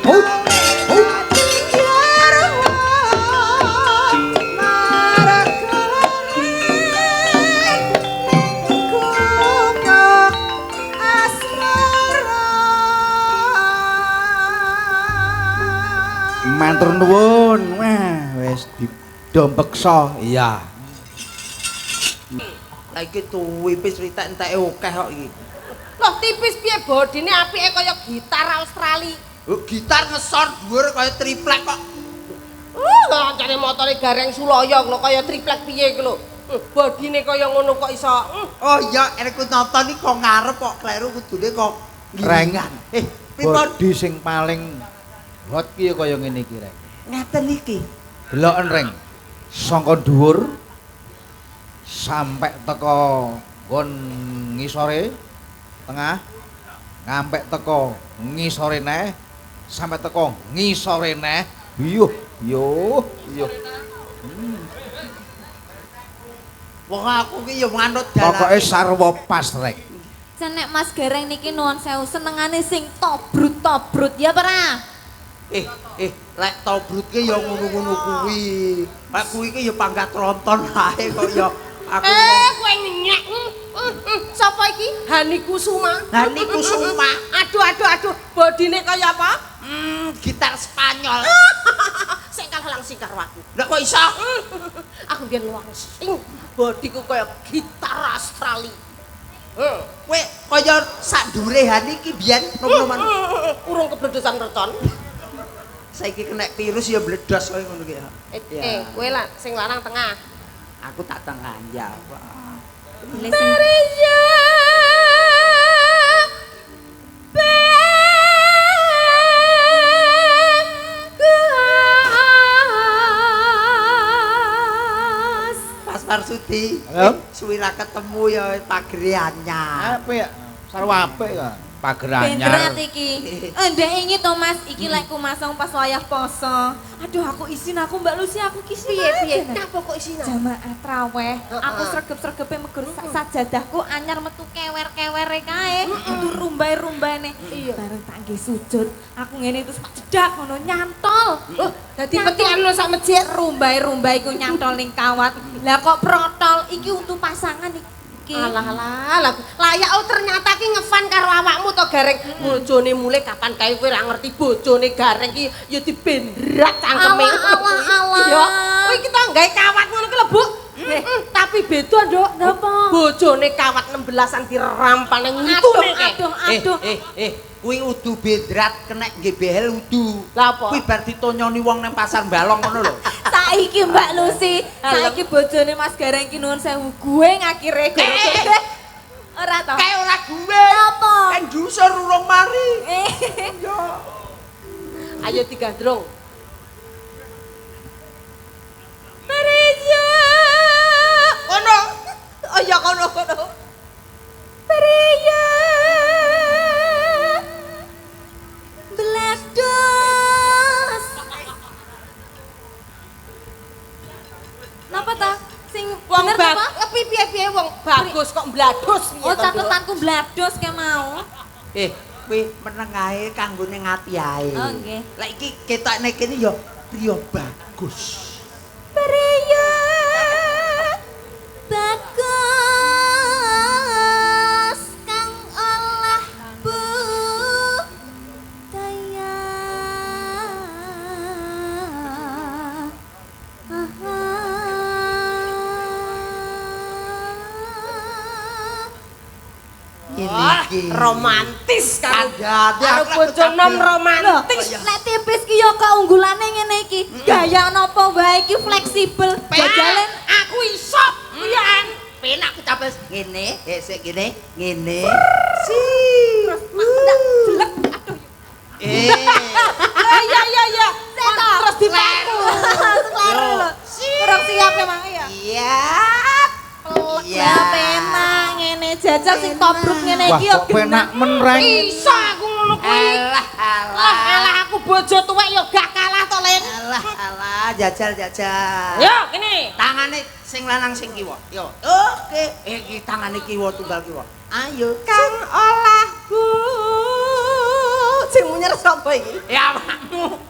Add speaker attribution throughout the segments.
Speaker 1: Hut. Hut. Matur nuwun. Wah, wis didompeksa. Iya.
Speaker 2: Lah iki tuwipis ritek enteke akeh kok iki.
Speaker 3: Loh, tipis piye bodine apike kaya gitar Australia.
Speaker 2: Oh, gitar ngesor dhuwur kaya triplek kok.
Speaker 3: Ngancane motore Gareng Sulaya lho kaya triplek piye iki lho. Bodine kaya ngono kok iso.
Speaker 2: Oh iya, nek nonton iki kok ngarep kok kleru kudune kok
Speaker 1: Reng.
Speaker 2: Pripun?
Speaker 1: Bodi sing paling hot ki ya kaya ngene iki, Reng.
Speaker 2: Ngaten iki.
Speaker 1: Deloken, Reng. Saka dhuwur sampai teko nggon ngisore tengah, ngampe teko ngisore neh, sampai teko ngisore neh. Yuh, yuh, yuh.
Speaker 2: Wong aku ki ya manut dalan.
Speaker 1: Pokoke sarwa pas, Reng.
Speaker 4: Cenek Mas Gareng niki nuwun sewu senengane sing tobrut-tobrut ya ora?
Speaker 2: Lek tobrut ki ya ngono-ngono kuwi. Lek kuwi ki ya pangkat tronton ae kok ya. Aku
Speaker 3: kowe ngenyek. Sapa iki? Hani Kusuma.
Speaker 2: Hani Kusuma.
Speaker 3: Aduh aduh aduh, bodine kaya apa?
Speaker 2: Gitar Spanyol.
Speaker 3: Sing kalah langsing karo aku.
Speaker 2: Lah kok iso?
Speaker 3: Aku biyen langsing bodiku kaya gitar Australia.
Speaker 2: Kowe kaya sak ndure Hani iki biyen nom-noman.
Speaker 3: Urung kebledosan mercon.
Speaker 2: Saiki kena virus ya bledos kaya ngono ki ya.
Speaker 3: Kowe lah sing lanang tengah.
Speaker 2: Aku tak tengah ya. Mas Marsudi, suwi ra ketemu ya pagere anyar.
Speaker 1: Apik ya? Sarwa apik ya. Pager anyar.
Speaker 4: Bendrat iki. Ndek ingi to Mas, iki lek kumasang pas wayah poso. Aduh aku isin aku Mbak Lucy aku ki
Speaker 3: piye piye. Napa kok isin?
Speaker 4: Jamaah traweh, aku sregep-sregepe megur sajadahku anyar metu kewer-kewere kae. Metu rumbai-rumbaine. Bareng tak nggih sujud, aku ngene terus jedak ngono nyantol.
Speaker 3: Oh, dadi petikan sak masjid
Speaker 4: rumbai-rumbai ku nyantol ning kawat. Lah kok protol iki untuk pasangan iki.
Speaker 3: Alah alah, layak oh ternyata ki ngefan karo awakmu to Gareng. Bojone mulih kapan kae kowe ora ngerti bojone Gareng ki ya dibendrat cangkeme.
Speaker 4: Alah alah.
Speaker 3: Ya, kowe iki to gawe kawat ngono ki lho, Bu. Tapi beda, Nduk.
Speaker 4: Napa?
Speaker 3: Bojone kawat 16-an dirampane ngitune kae.
Speaker 4: Aduh aduh.
Speaker 2: Kuwi udu bendrat kenek nggih behel udu.
Speaker 3: Lah apa?
Speaker 2: Kuwi bar ditonyoni wong nang pasar Balong ngono lho.
Speaker 4: Saiki Mbak Lucy, saiki bojone Mas Gareng ki nuwun sewu gue ngakire gara-gara. Ora to?
Speaker 2: Kae ora gue.
Speaker 4: Apa?
Speaker 2: Kan ndusur urung mari. Yo.
Speaker 3: Ayo digandrung. Kono. Oh iya kono kono.
Speaker 4: Priya. Blados. Napa ta? Sing
Speaker 3: wong
Speaker 4: bener napa?
Speaker 3: Piye-piye wong bagus kok mblados piye
Speaker 4: Oh
Speaker 3: to, Nduk?
Speaker 4: catatanku mblados ke mau.
Speaker 2: Kuwi meneng ae kanggo ning ati ae.
Speaker 4: Oh nggih.
Speaker 2: Lek iki ketokne kene ya priya bagus.
Speaker 4: Priya bagus kang olah budaya.
Speaker 2: Ini iki
Speaker 3: Romantis karo
Speaker 2: Kandhane
Speaker 3: karo bojo nom romantis.
Speaker 4: Lek tipis ki ya keunggulane ngene iki. Gaya napa wae iki fleksibel. Jajalen
Speaker 3: aku iso pian.
Speaker 2: Penak capes ngene, sik ngene, ngene. Si.
Speaker 4: Terus mak jelek. Aduh.
Speaker 3: Iya iya iya. Terus dipaku.
Speaker 4: Kleru lho. Kurang siap emang ya.
Speaker 2: Iya.
Speaker 4: Iya. Penak ngene jajal sing tobruk ngene
Speaker 1: Wah,
Speaker 4: iki ya
Speaker 1: kok penak men, Reng.
Speaker 3: Iso aku ngono kuwi.
Speaker 2: Alah
Speaker 3: Alah
Speaker 2: alah.
Speaker 3: alah aku bojo tuwek ya gak kalah to, Len.
Speaker 2: Alah alah jajal jajal.
Speaker 3: Yo kene.
Speaker 2: Tangane sing lanang sing kiwa. Yo. Oke. Iki tangane kiwa tunggal kiwa. Ayo.
Speaker 3: Kang olah Sing munyer sapa iki?
Speaker 2: Ya awakmu.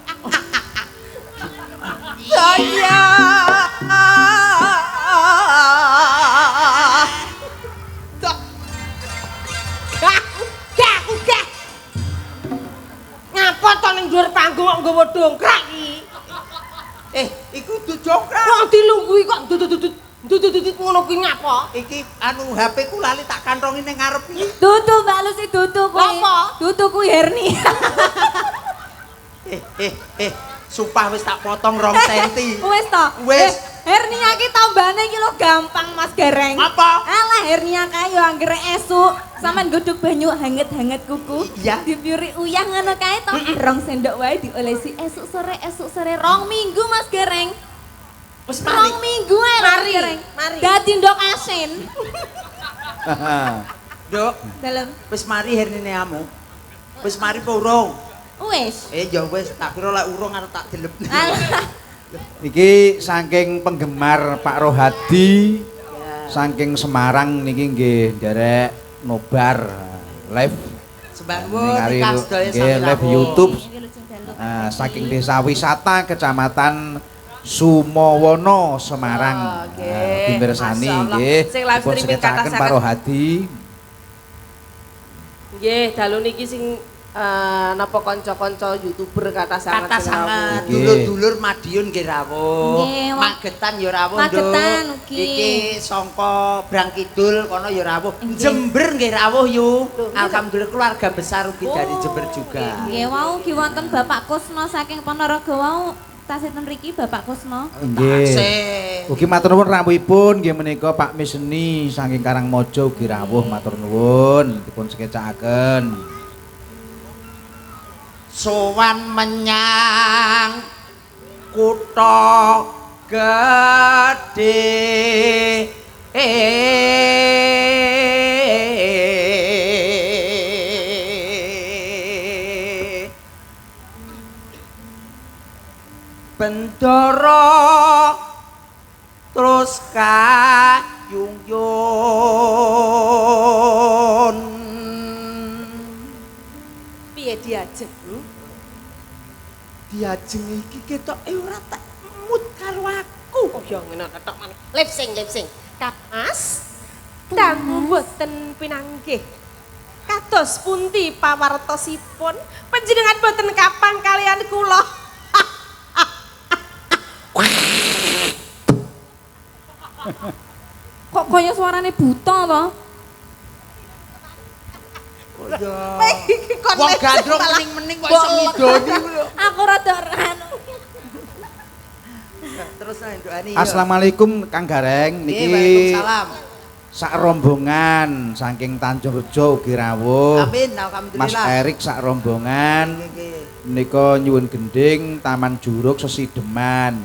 Speaker 3: Saya. Gak. Ngapa to ning dhuwur panggung kok nggawa dongkrak iki?
Speaker 2: Iku dudu dongkrak.
Speaker 3: Wong dilungguhi kok dudut ngono kuwi ngapa?
Speaker 2: Iki anu HP ku lali tak kantongi ning ngarep iki.
Speaker 4: Dudu Mbak Lucy dudu kuwi.
Speaker 3: Apa?
Speaker 4: Dudu kuwi hernia.
Speaker 2: Sumpah wis tak potong 2 senti.
Speaker 4: Wis to?
Speaker 2: Wis.
Speaker 4: Hernia ki tambane iki lho gampang Mas Gareng.
Speaker 2: Apa?
Speaker 4: Alah hernia kae yo anggere esuk sampean godhog banyu hanget-hanget kuku.
Speaker 2: Iya.
Speaker 4: Dipiuri uyah ngono kae to. 2 sendok wae diolesi esuk sore 2 minggu Mas Gareng.
Speaker 2: Wis mari.
Speaker 4: 2 minggu ae Mas Gareng.
Speaker 3: Mari.
Speaker 4: Dadi ndok asin.
Speaker 2: Nduk,
Speaker 4: Dalem.
Speaker 2: wis mari herniamu. Wis mari apa urung?
Speaker 4: Wis.
Speaker 2: Ya wis, tak kira lek urung arep tak delep.
Speaker 4: Alah.
Speaker 1: Iki saking penggemar Pak Rohadi saking Semarang niki nggih nderek nobar live.
Speaker 2: Sembah nuwun ingkang sedaya sami
Speaker 1: live YouTube. Saking desa wisata Kecamatan Sumowono Semarang. Dimirsani nggih.
Speaker 3: Sing live streaming kathah
Speaker 1: Pak Rohadi.
Speaker 3: Nggih, dalu niki sing napa kanca-kanca YouTuber kathah sanget.
Speaker 2: Kathah sanget. Dulur-dulur Madiun nggih rawuh. Magetan ya rawuh, Nduk.
Speaker 4: Magetan ugi.
Speaker 2: Iki sangka Brang Kidul kono ya rawuh. Jember nggih rawuh yu. Alhamdulillah keluarga besar ugi dari Jember juga.
Speaker 4: Nggih, wau ugi wonten Bapak Kusno saking Ponorogo wau tasih ten mriki Bapak Kusno.
Speaker 1: Nggih. Ugi matur nuwun rawuhipun nggih menika Pak Miseni saking Karangmojo ugi rawuh matur nuwun dipun sekecakaken.
Speaker 2: Sowan menyang kutha gedhe Bendara terus kayungyun.
Speaker 3: Piye diajeng?
Speaker 2: Diajeng iki ketoke ora tak mut karo aku.
Speaker 3: Oh ya ngene ketok maneh. Lip sing. Kamas dangu boten pinanggih. Kados pundi pawartosipun panjenengan boten kapang kalian kula.
Speaker 4: Kok kaya suarane buta to?
Speaker 2: Wong gandrung mening-mening kok iso ngidoni lho.
Speaker 4: Aku rada anu.
Speaker 2: Terus ndukane.
Speaker 1: Assalamualaikum Kang Gareng niki.
Speaker 2: Waalaikumsalam.
Speaker 1: Sak rombongan saking Tanjung Rejo ugi rawuh.
Speaker 2: Amin, alhamdulillah.
Speaker 1: Mas Erik sak rombongan. Menika nyuwun gending Taman Juruk Sesideman.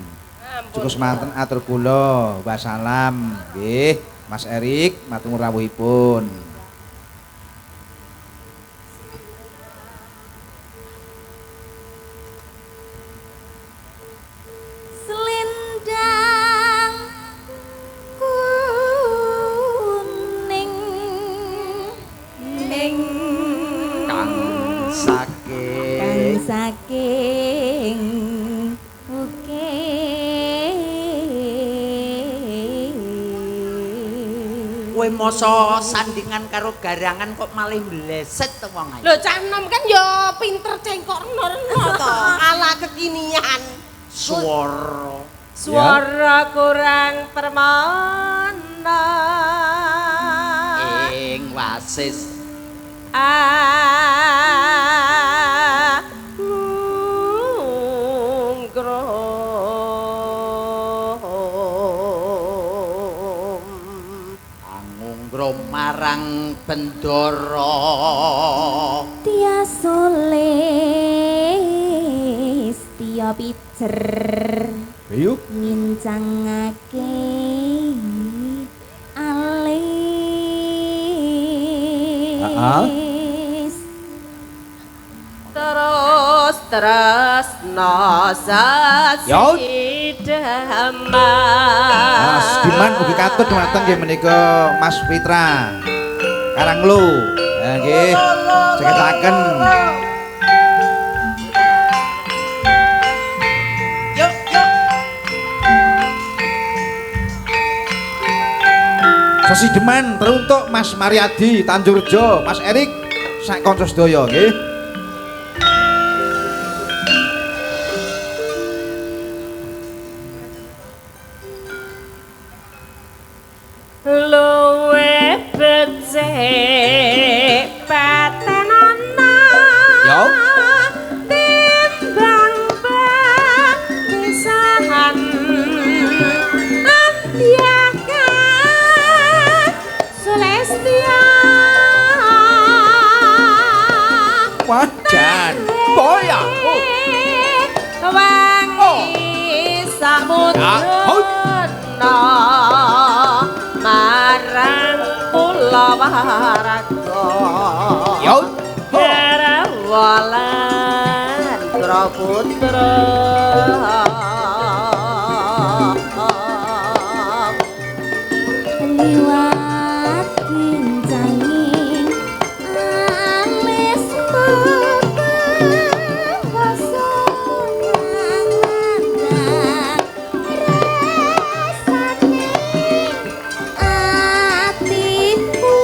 Speaker 1: Cukup semanten atur kula. Wassalam. Nggih, Mas Erik matur rawuhipun.
Speaker 4: Selendang kuning ning
Speaker 2: kang
Speaker 4: saking ukir.
Speaker 2: Kowe masa sandingan karo garangan kok malih mleset to wong ae.
Speaker 3: Lho cah enom kan ya pinter cengkok reno-reno to, ala kekinian.
Speaker 2: Swara
Speaker 3: Swara kurang permana
Speaker 2: ing wasis angungrum marang Bendara
Speaker 4: Tia solis tia pijer
Speaker 1: Yuk
Speaker 4: ngincangake alis.
Speaker 3: Terus tresno sasidaman.
Speaker 1: Mas Diman ugi katut dumateng nggih menika Mas Fitra Karanglo. Nggih, sekecakaken. Sesideman teruntuk Mas Mariadi Tanjurjo, Mas Erik sak kanca sedaya nggih.
Speaker 3: Luwe becik patenana.
Speaker 1: Yo.
Speaker 3: Timbang pisahan Antiaka Celestia.
Speaker 1: Wajan. Boya. Oh.
Speaker 3: Wangi samudra marang kula warga.
Speaker 1: Yo.
Speaker 3: Karawalan putra.
Speaker 4: Liwat kincanging alis rasane atiku.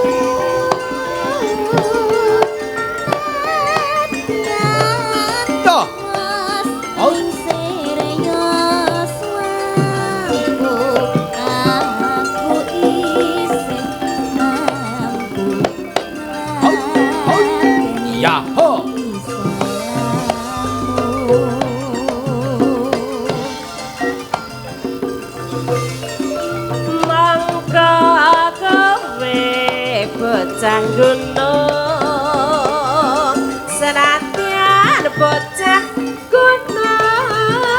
Speaker 1: Toh. Ya ho.
Speaker 3: Mangka kowe bocah gunung, senadyan bocah gunung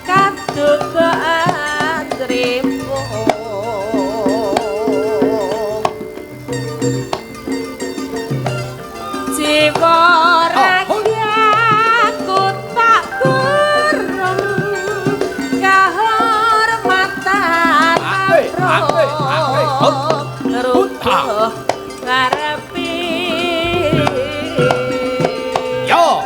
Speaker 3: kaduka antrimu. Jiwa ragyaku tak kurung kahormatan rubuh ngarepi.
Speaker 1: Yo.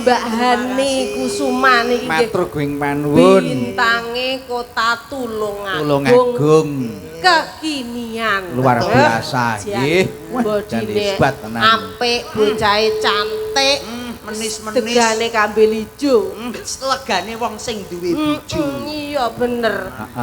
Speaker 3: Mbak Hani Kusuma niki nggih.
Speaker 1: Matur guing panuwun.
Speaker 3: Bintange Kota Tulungagung.
Speaker 1: Tulungagung.
Speaker 3: Kekinian.
Speaker 1: Luar biasa
Speaker 3: Jan.
Speaker 1: nggih. Wah, jan
Speaker 3: Bodine
Speaker 1: hebat tenan.
Speaker 3: Apik, bocahe cantik,
Speaker 2: Menis-menis.
Speaker 3: degane kambil ijo.
Speaker 2: Legane wong sing duwe bojo.
Speaker 3: Iya bener.
Speaker 1: Heeh.